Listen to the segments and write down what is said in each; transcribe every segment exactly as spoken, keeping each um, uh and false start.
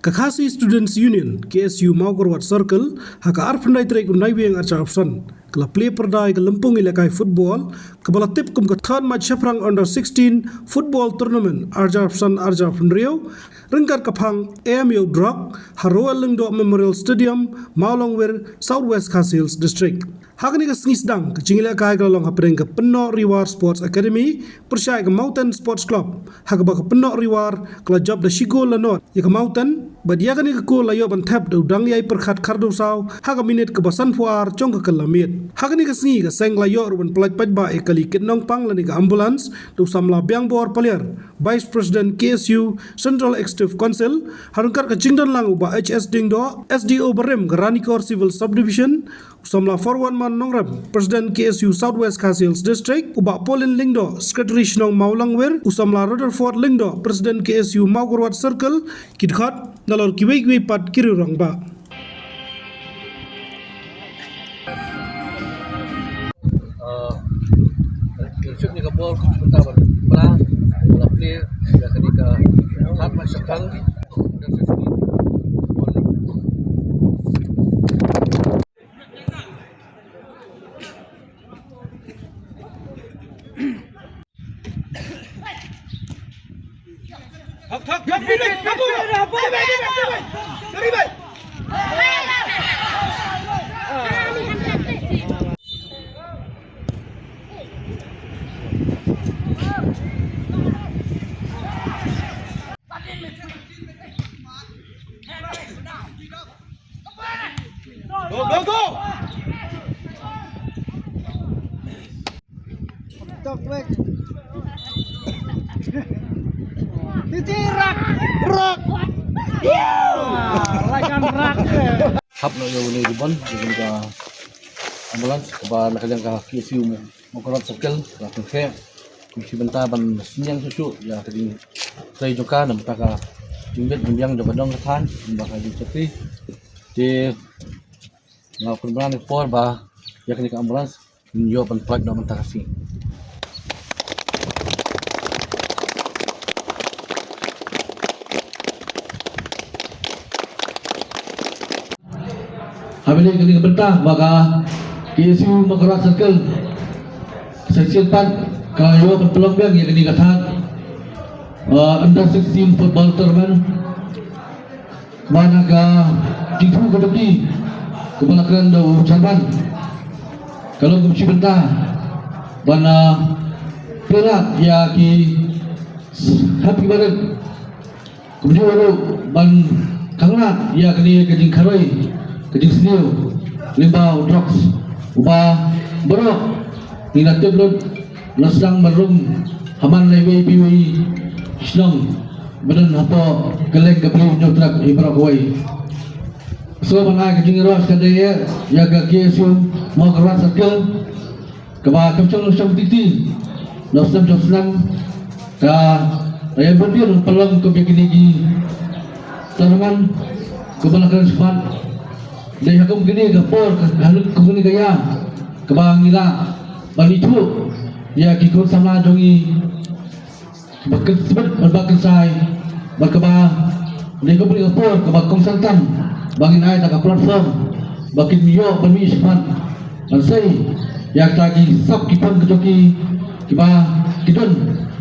Ka Khasi Students Union, K S U Mawkyrwat Circle, ha ka arphew lai tarik u Naiwieng arhajar arphew san, ka la plie pyrda ïa ka lympung ïalehkai football, kaba la tip kum ka Third March Shaphrang Under sixteen Football Tournament arhajar arphew san arhajar arphew hynriew, ryngkat ka phang A M U Drok, ha Royal Lyngdoh Memorial Stadium, Mawlangwir, South West Khasi Hills District. Ha kane ka sngi sdang, ka jingïalehkai ka la long hapdeng ka Pennoh Riwar Sports Academy, pyrshah ïa ka Mountain Sports Club, ha kaba ka Pennoh Riwar, ka la jop da shi gol la nod ïa ka Mountain, bad ïa kane ka gol la ïoh ban thep da u Dangliai Pyrkhat Khardewsaw, ha ka minit kaba sanphew ar jong ka kylla miet. Ha kane ka sngi ka seng la ïoh ruh ban pyllait paidbah ïa ka kali kit nongpang lane ka ambulance, da u samla Biangbor Paliar, Vice President K S U Central Executive Council, ha ryngkat ka jingdon lang u Bah H S Diengdoh, S D O barim ka Ranikor Civil Subdivision, u samla Forwardman Nongrem, President K S U South West Khasi Hills District, u Bah Paulin Lyngdoh, Secretary Shnong Mawlangwir, u samla Rutherford Lyngdoh, President K S U Mawkyrwat Circle, ki dkhot, nalor kiwei kiwei pat ki riew rangbah. Uh, Shoot ni ka ball, kita ban pla, pla play, ya kani ka hat ma shakang. Go, go, go! Tok wek. Titi rak. Rak. Lai kan rak. Hap no yo ni ribon, ribon ka ambulance, ba na ka jang ka K S U mo. Mawkyrwat Circle, la pynkhih, kum shi bynta ban synñiang shuh shuh, ïa ka jingtrei jong ka, na bynta ka jingbit jingbiang jong ka dong ka thaiñ, na bynta ka jingshakri. Te, nga kyrpad ïa ka por ba, ïa kane ka ambulance, ngin ïoh ban pynlait noh mynta ka sngi. Haba ïadei kane ka bynta ba ka K S U Mawkyrwat Circle, sa shisien pat ka ïoh ban pynlong biang ïa kane ka thad, uh, under sixteen football tournament. Ba na ka jingthmu ka jong ki, kaba la kren da u chairman, ka long kum shi bynta ban, uh, pynlait ïa ki happy birthday. Kumjuh ruh ban khanglad ïa kane ka jingkharoi, ka jingsniew lyngba u drugs, uba baroh ngi la tip lut, la sdang ban rung ha man la iwei pa iwei shnong ba don hapoh kylleng ka Bri u Hynñiewtrep hi baroh kawei. So ban ai ka jingïaroh shkatdei ïa ka K S U Mawkyrwat Circle, kaba kam shong shong titi, na u snem jong u snem, ka la ïa bynta ban pynlong kum ïa kine ki tournament, kaba la kren shakhmat. Dei ha kum kine ka por, ka, ha kum kine ka ïa, kaba ngi lah ban ithuh ïa ki khun samla jong ngi, ba kynsbit bad ba kynsai, bad kaba dei kum kane ka por kaba kongsan tam ba ngin ai da ka platform ba kin ïoh ban mih shakhmat ban sei ïa kita ki sap ki pang ka jong ki, kiba ki don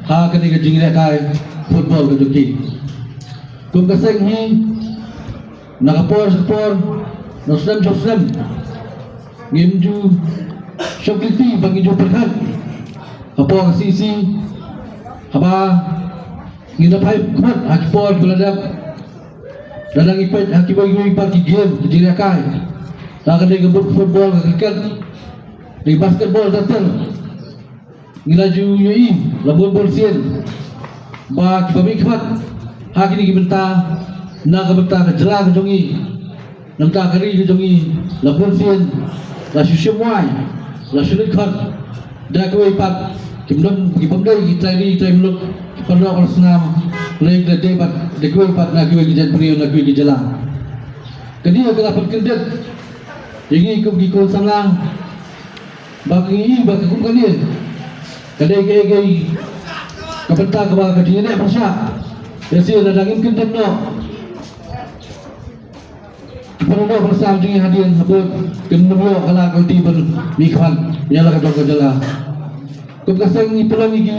ha kane ka jingïalehkai football ka jong ki. Kum ka seng hi, na ka por sha ka por, na u snem sha u snem, ngim ju shong kynti ba ngim ju pyrkhat hapoh ka C C, haba ngin da phai khmat ha ki por kiba la dep. Lada ngi peit ha kiwei kiwei pat ki game, ki jingïalehkai, la ka dei ka football, ka cricket, dei basketball, ter ter. Ngi la ju ïohi la bun bun sien ba kiba mihkhmat ha kine ki bynta, na ka bynta ka jylla ka jong ngi, na ka bynta ka ri ka jong ngi, la bun sien la shu shim wai, la shu leit khot da kiwei pat, kim don, ki bym dei ki trai ri trai muluk, ki paralok parasnam, lei ki la dei pat da kiwei pat na kiwei ki jaitbynriew, na kiwei ki jylla. Kane ka la pynkyndit ïa ngi kum ki khun samla. Ba ngi i ba ka kum kane ka dei kaei kaei ka bynta kaba ka jingïaleh pyrshah. Lehse lada ngim kyndit noh, Para doh para sam jong ngi hadien habud kin ym ïoh ka la ka lynti ban mihkhmat ïa la ka jong ka jylla. Kum ka seng ngi pynlong ïa ki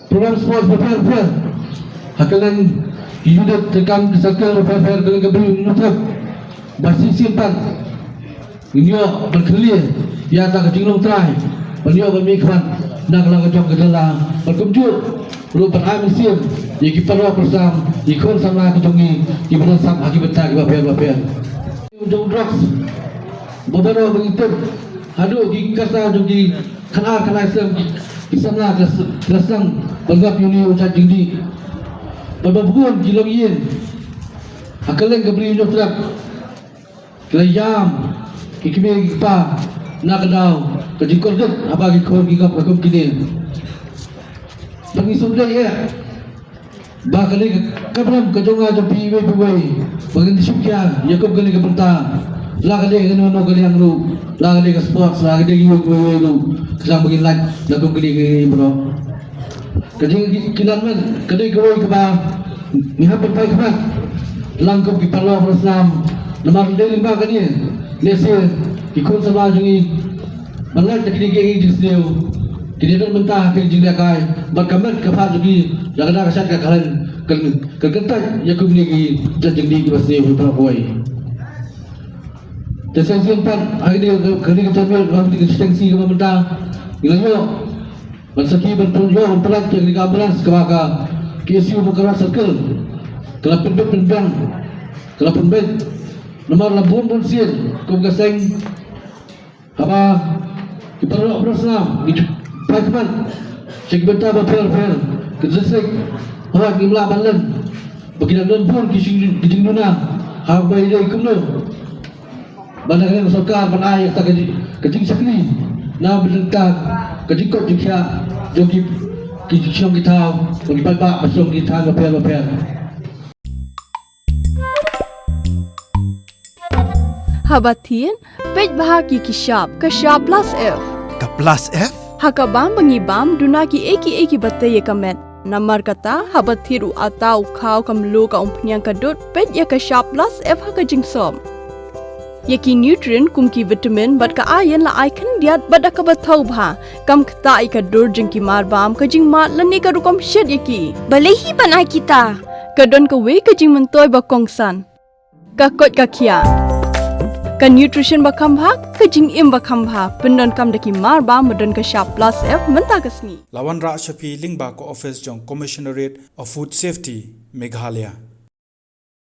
program sports bapher bapher ha kylleng ki unit, te kam ki circle bapher bapher, kylleng ka Bri u Hynñiewtrep. Ba shisien pat ngin ïoh ban khlieh ïa kata ka jinglong trai ban ïoh ban mihkhmat na ka la ka jong ka jylla, bad kumjuh ruh ban ai mynsiem ïa ki para doh para sam, ïa ki khun samla ki jong ngi kiba don sap ha ki bynta kiba pher bapher. Jong drugs ba baroh ba ngi tip, haduh ki kata jong ki khatar khatar sem ki, ki samla ki la s-, ki la sdang ban ïap ïa une u jait jingdih. Bad ba bun ki longïing ha kylleng ka Bri u Hynñiewtrep ki la ïam ki kmie ki kpa na ka daw ka jingkordit haba ki khun ki ngop kum kine. Bad ngi sngewdei eh ba kane ka kamram ka jong nga jong phi iwei pa iwei ba ngin shu khia ïa kum kane ka bynta, la ka dei kano kano ka liang ruh, la ka dei ka sports, la ka dei ka iwei pa iwei ruh, khnang ba ngin lait na kum kine ki baroh. Ka jingkynmaw ka dei kawei kaba ngi hap ban pyrkhat lang kum ki para doh para sam, namar dei lyngba kane lehse ki khun samla jong ngi ban lait na kine ki jingsniew, kine don mynta ki jinglehkai bad ka met ka phad jong ngi ïa ka da ka shad ka kren, kan, kan kyntait ïa kum kine ki jait jingdih kiba sniew baroh kawei. Te shisien pat ha kane ka, kane ka jingmut, ha kane ka jingmut kaba mynta ngi la ïoh ban sakhi ban pynïoh ban pynlait ïa kane ka ambulance kaba ka K S U Mawkyrwat Circle ka la pynbeit pynbiang, ka la pynbeit namar la bun bun sien kum ka seng haba ki para doh para sam ngi ju phai khmat sha ki bynta bapher bapher, ka district hooid ngim lah ban len ba ki dang don bun ki jing, ki jingduna haba ïadei kumno ban da ka liang sorkar ban ai kata ka jing, ka jingshakri na bynta ka jingkoit jingkhiah jong ki, ki shnong ki thaw, jong ki paidbah ba shnong ki thaw bapher bapher. Haba thied, peit bha ki, ki shap, ka shap plus F. Ka plus F? Ha ka bam ba ngi bam, duna kiei kiei kiba tei ïa ka met. Namar kata, haba thied u atta u khaw, ka mluh, ka umphniang, ka dud, peit ïa ka shap plus F ha ka jingsop. Ïa ki nutrient kum ki vitamin bad ka iron la ai khyndiat bad da kaba thaw bha. Kam ktah ïa ka dur jong ki mar bam, ka jingmad lane ka rukom shet ïa ki. Balei hi ban ai kita? Ka don kawei ka jingmyntoi ba kongsan. Ka koit ka khiah. Ka nutrition ba kham bha, ka jingim ba kham bha, pyndonkam da ki mar bam ba don ka shap plus F mynta ka sngi. La wanrah sha phi lyngba ka office jong Commissionerate of Food Safety, Meghalaya.